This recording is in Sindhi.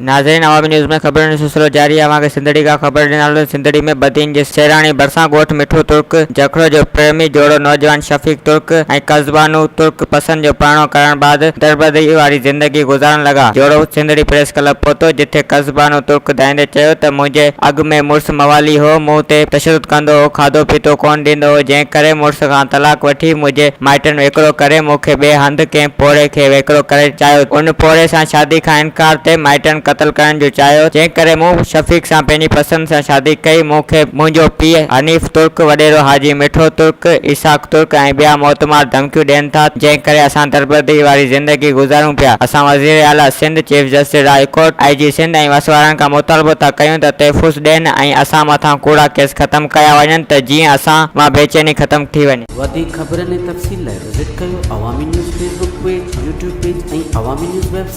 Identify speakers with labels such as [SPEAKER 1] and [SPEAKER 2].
[SPEAKER 1] ناظرين عوامي نيوز ۾ خبرن جو سلسلو جاري آهي اوهان کي سنڌڙي کان خبر ڏيندا هلون سنڌڙي ۾ بدين جي سيراڻي ڀرسان ڳوٺ مٺو ترڪ جکڙو جو پريمي جوڙو نوجوان شفيق ترڪ ۽ قزبانو ترڪ پسند جو پرڻو ڪرڻ بعد دربدري واري زندگي گذارڻ لڳا جوڙو سنڌڙي پريس ڪلب پهتو جتي قزبانو ترڪ دانهيندي چيو ته منهنجي اڳ ۾ مڙس موالي هو مون تي تشدد ڪندو هو کاڌو پيتو ڪونه ڏيندو هو جنهن ڪري مڙس کان طلاق وٺي منهنجي مائٽن وڪرو ڪري مون کي ٻئي هنڌ ڪنهن پوڙهي کي وڪرو ڪرڻ چاهيو. ان پوڙهي سان شادي کان انڪار تي مائٽن قتل ڪرڻ جو چاهيو، جنهن ڪري مون شفيق سان پنهنجي پسند سان شادي ڪئي. مون کي منهنجو پيء حنيف ترڪ، وڏيرو حاجي مٺو ترڪ، اسحاق ترڪ ۽ ٻيا موتمار ڌمڪيون ڏين ٿا، جنهن ڪري اسان دربدري واري زندگي گذاريون پيا. اسان وزير اعليٰ Sindh, chief justice high court, I G Sindh ۽ وس وارن کان مطالبو ٿا ڪيون ته تحفظ ڏين ۽ اسان مٿان ڪوڙا ڪيس ختم ڪيا وڃن ته جيئن اسان مان بيچيني ختم ٿي وڃي.
[SPEAKER 2] وڌيڪ خبرن ۽ تفصيل لاء وزٽ ڪيو Awami news Facebook page, YouTube page ۽ Awami news website.